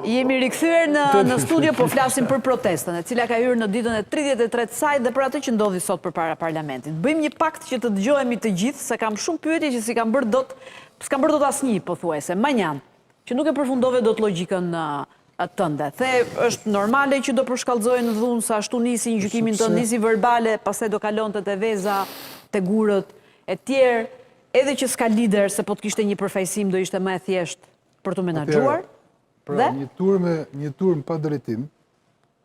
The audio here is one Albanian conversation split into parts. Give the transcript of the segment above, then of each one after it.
Jemi rikthyer në në studio, po flasim për protestën, e cila ka hyrë në ditën e 33 të saj dhe për atë që ndodhi sot përpara parlamentit. Bëjmë një pakt që të dëgjohemi të gjithë, se kam shumë pyetje që s'i kam bërë dot, s'kam bërë dot asnjë pothuajse. Manjan, që nuk e përfundove dot logjikën tënde. The është normale që do përshkallëzojë në dhunë, se ashtu nisi në gjykimin tënd, nisi verbale, pastaj do kalonte te veza, te gurët e tjerë, edhe që s'ka lider, se po të kishte një përfaqësim do ishte më e thjeshtë për t'u menaxhuar. Pra, një turmë, një turmë pa drejtim,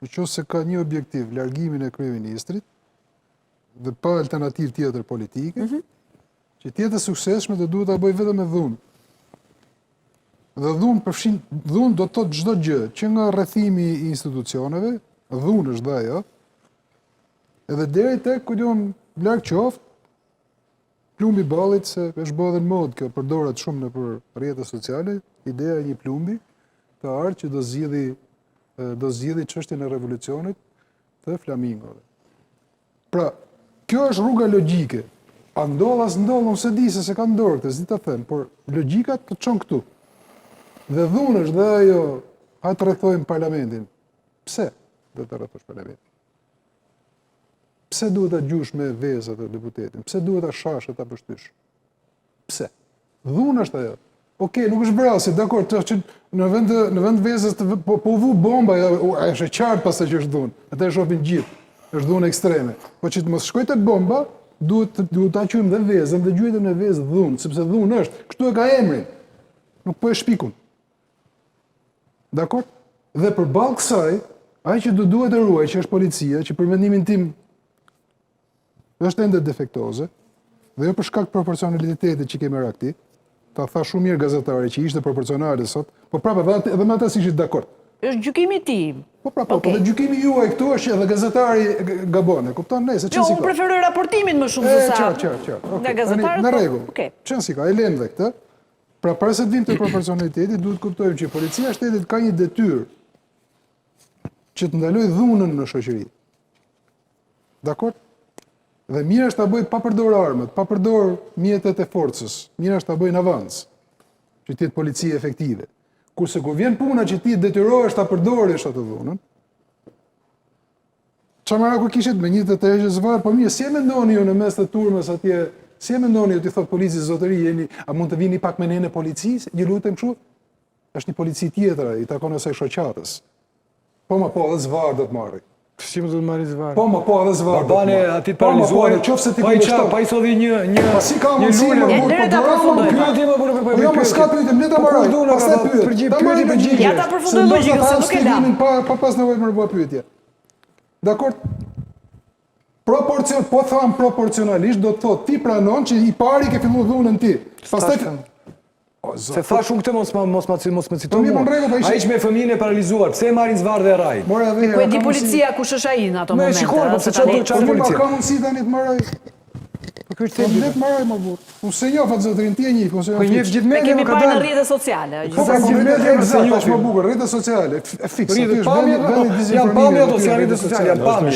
në qoftë se ka një objektiv, largimin e kryeministrit, dhe pa alternativë tjetër politike, mm -hmm. që të jetë e suksesshme do duhet ta bëjë vetëm me dhunë. Dhe dhunë përfshin, dhunë do të thotë çdo gjë, që nga rrethimi i institucioneve, dhunë është dhe ajo, edhe deri tek, ku di unë, larg qoftë, plumbi ballit, se është bërë edhe në modë kjo, përdoret shumë nëpër rrjete sociale, ideja e një plumbi të artë që do zgjidhi do zgjidhi çështjen e revolucionit të flamingove. Pra, kjo është rruga logjike. A ndodh, a s'ndodh, unë s'e di se s'e kam në dorë këtë, s'di ta them, por logjika të çon këtu. Dhe dhunë është dhe ajo, hajt të rrethojmë parlamentin. Pse do të rrethosh parlamentin? Pse duhet ta gjush me vezë atë deputetin? Pse duhet ta shash e ta pështysh? Pse? Dhunë është ajo. Okej, nuk është vrasje, dakor, të që në vend të në vend vezës të po po vu bomba, ajo është e qartë pastaj që është dhunë. Atë e shohin gjithë. Është dhunë ekstreme. Po që të mos shkojë te bomba, duhet të duhet ta quajmë dhe vezën dhe gjuajtjen me vezë dhunë, sepse dhunë është. Kështu e ka emrin. Nuk po e shpik unë. Dakor? Dhe përballë kësaj, ai që do duhet të ruajë, që është policia, që për mendimin tim është ende defektoze, dhe jo për shkak të proporcionalitetit që ke merak ti, ta tha shumë mirë gazetari që ishte proporcionale sot, po prapë edhe, edhe me ata s'ishit dakord. Është gjykimi i tij. Po pra, po, po dhe gjykimi juaj këtu është që edhe gazetari gabon, e kupton? Nëse jo, unë preferoj raportimin më shumë se sa. Qartë, qartë, qartë. Nga gazetarët. Në po, rregull. Okej. Çon si ka, e lëmë dhe këtë. Pra para se të vim te proporcionaliteti, duhet të kuptojmë që policia e shtetit ka një detyrë që të ndalojë dhunën në shoqëri. Dakor? Dhe mirë është ta bëjë pa përdor armët, pa përdor mjetet e forcës. Mirë është ta bëjë në avans, që të jetë polici efektive. Kurse kur vjen puna që ti detyrohesh ta përdorësh atë dhunën, Ça meraku kishit me një të tërheqë zvarrë, po mirë, si e mendoni ju në mes të turmës atje, si e mendoni ju t'i thotë polici zotëri, jeni, a mund të vini pak me ne në polici, ju lutem kështu? Është një polici tjetër, i takon asaj shoqatës. Po ma po, edhe zvarrë do të marri. Si më do të marri zvarrë? Po ma po, edhe zvarrë do të marri. Aty të po, po, paralizuar. në qoftë se ti pa i kundërshton. Pa i solli një një Pa si ka mundësi një më lule. burr, Lëre po ta dora më përfundoj. Pyetje më burr, po Po jo, më s'ka pyetje, le ta Po mbaroj. kush do na Pastaj ka pyet. përgjigj, Ta pyetje mbaroj përgjigje. Ja ta përfundoj logjikën se nuk e la. Pa pa pas nevojë për bëj pyetje. Dakor? Proporcion, po tham proporcionalisht do të thotë ti pranon që i pari ke filluar dhunën ti. Pastaj O, Se thash unë këtë mos ma mos ma mos më cito Po mirë, mua. po në rregull, po ishe- Ai që me fëmijën e paralizuar, pse e marrin zvarrë dhe e rrahin? More edhe Po e herë, di ka mundësi- policia kush është ai në ato Me momente. shikon, po ëh, pse se çfarë tani- do çfarë Po mirë, policia? ka mundësi tani të mbaroj. Po ky është Po thelbi. le të mbaroj më burr. Unë s'e njoh atë zotërin, ti e njeh, unë s'e Po njoh. njeh fiks. gjithë E media kemi më ka parë në dalë. rrjetet sociale, Po gjithsesi. pra, po gjithë rrjetet media ekzakt, s'e është më njohim. bukur, rrjetet sociale, f- e fiks, Rrjetet aty është pamje, vendi vendi janë pamje ato, s'janë rrjetet sociale, janë pamje.